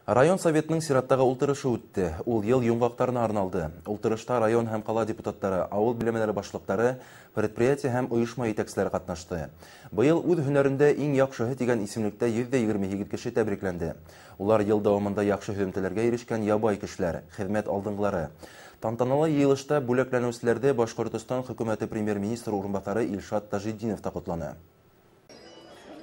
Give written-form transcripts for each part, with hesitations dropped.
Район советының сираттағы ултырышы үтте. Ул йыл йомғаҡтарына арналды. Ултырышта район һәм ҡала депутаттары, ауыл биләмәләре башлыҡтары, предприятие һәм ойошма етәкселәре ҡатнашты. Быйыл үҙ һөнәрендә иң яҡшыһы тигән исемлектә 128 кеше тәбрикләнде. Улар йыл дауамында яҡшы һөҙөмтәләргә ирешкән ябай кешеләр, хеҙмәт алдынғылары. Тантаналы йыйылышта бүләкләнеүселәрҙе Башҡортостан хөкүмәте премьер-министры урынбаҫары Илшат Тажетдинов та ҡотланы.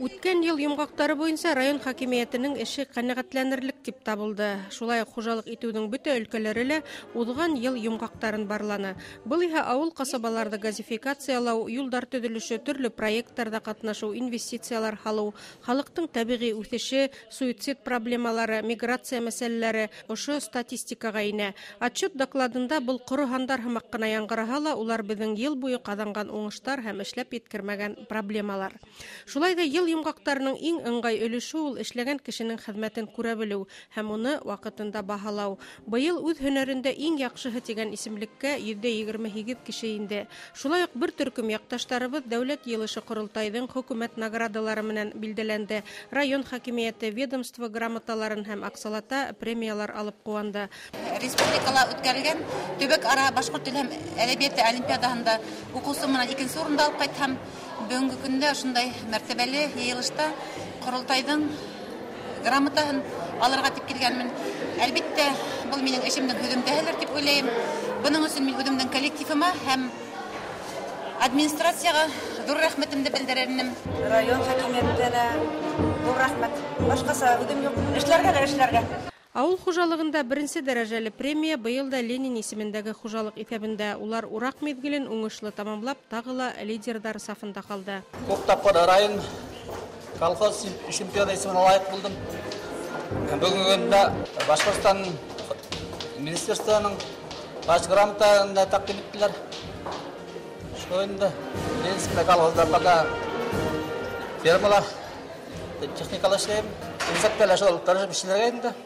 Үткән йыл йомғаҡтары буйынса район хакимиәтенең эше ҡәнәғәтләнерлек тип табылды. Шулай уҡ хужалыҡ итеүҙең бөтә өлкәләре лә уҙған йыл йомғаҡтарын барланы. Был иһә ауыл ҡасабаларҙы газификациялау, юлдар төҙөлөшө, төрлө проекттарҙа ҡатнашыу, инвестициялар һалыу, халыҡтың тәбиғи үҫеше, суицид проблемалары, миграция мәсьәләләре ошо статистикаға инә. Отчет докладында был ҡоро һандар һымаҡ ҡына яңғыраһа ла, улар беҙҙең йыл буйы ҡаҙанған уңыштар һәм эшләп еткермәгән проблемалар. Шулай ҙа йыл йомғаҡтарының иң ыңғай өлөшө ул эшләгән кешенең хеҙмәтен күрә белеү һәм уны ваҡытында баһалау. Быйыл үҙ һөнәрендә иң яҡшыһы тигән исемлеккә 128 кеше инде. Шулай уҡ бер төркөм яҡташтарыбыҙ дәүләт йыйылышы ҡоролтайҙың хөкүмәт наградалары менән билдәләнде. Район хакимиәте ведомство грамоталарын һәм аҡсалата премиялар алып ҡыуанды. Республикала үткәрелгән төбәк-ара башҡорт теле һәм әҙәбиәте олимпиадаһында уҡыусы менән икенсе урынды алып ҡайтһам, бөгөнгө көндә ошондай мәртәбәле йыйылышта ҡоролтайҙың грамотаһын алырға тип килгәнмен. Әлбиттә, был минең эшемдең һөҙөмтәһелер тип уйлайым. Бының өсөн мин үҙемдең коллективыма һәм администрацияға ҙур рәхмәтемде белдерер инем. Район хакимиәтенә ҙур рәхмәт. Башҡаса үҙем юҡ. Эшләргә лә эшләргә. Ауыл хужалығында беренсе дәрәжәле премия быйыл да Ленин исемендәге хужалыҡ иҫәбендә. Улар ураҡ миҙгелен уңышлы тамамлап, тағы ла лидерҙар сафында ҡалды. Күп тапҡыр район колхоз чемпионы исеменә лайыҡ булдым. Бөгөнгө көндә Башҡортостан министерствоның баш грамотаһын да тәҡдим иттеләр. Шул инде Ленин исемендәге колхозда пока фермала техникала эшләйем. Киләсәктә лә шул тырышып эшләргә инде.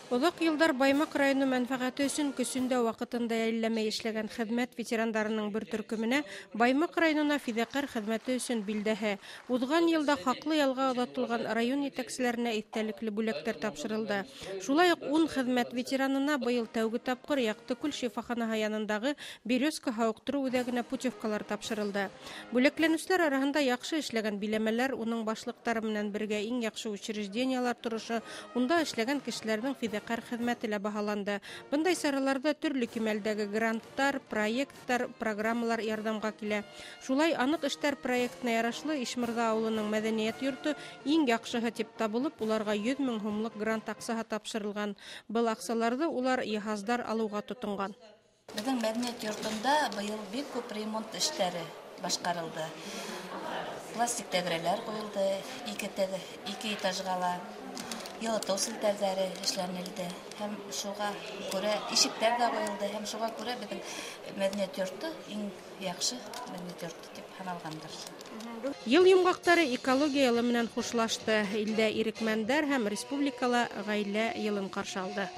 Оҙаҡ йылдар Баймаҡ районы мәнфәғәте өсөн көсөн дә ваҡытын да йәлләмәй эшләгән хеҙмәт ветерандарының бер төркөмөнә Баймаҡ районына фиҙаҡәр хеҙмәте өсөн билдәһе. Уҙған йылда хаҡлы ялға оҙатылған район етәкселәренә иҫтәлекле бүләктәр тапшырылды. Шулай уҡ 10 хеҙмәт ветеранына быйыл тәүге тапҡыр Яҡтыкүл шифаханаһы янындағы Березка һауыҡтырыу үҙәгенә путевкалар тапшырылды. Бүләкләнеүселәр араһында яҡшы эшләгән биләмәләр, уның башлыҡтары менән бергә иң яҡшы учреждениелар торошо, унда эшләгән кешеләрҙең фиҙаҡәр хеҙмәте лә баһаланды. Бындай сараларҙа төрлө кимәлдәге гранттар, проекттар, программалар ярҙамға килә. Шулай аныҡ эштәр проектына ярашлы Ишмырҙа ауылының мәҙәниәт йорто иң яҡшыһы тип табылып, уларға 100 мең һумлыҡ грант аҡсаһы тапшырылған. Был аҡсаларҙы улар йыһаздар алыуға тотонған. Беҙҙең мәҙәниәт йортонда быйыл бик күп ремонт эштәре башҡарылды. Пластик тәҙрәләр ҡуйылды, ике этажға ла. Йылытыу селтәрҙәре эшләнелде һәм шуға күрә ишектәр ҙә ҡуйылды, һәм шуға күрә беҙҙең мәҙәниәт йорто иң яҡшы мәҙәниәт йорто тип һаналғандыр. Йыл йомғаҡтары экология йылы менән хушлашты. Илдә ирекмәндәр һәм республикала ғаилә йылын ҡаршы алды.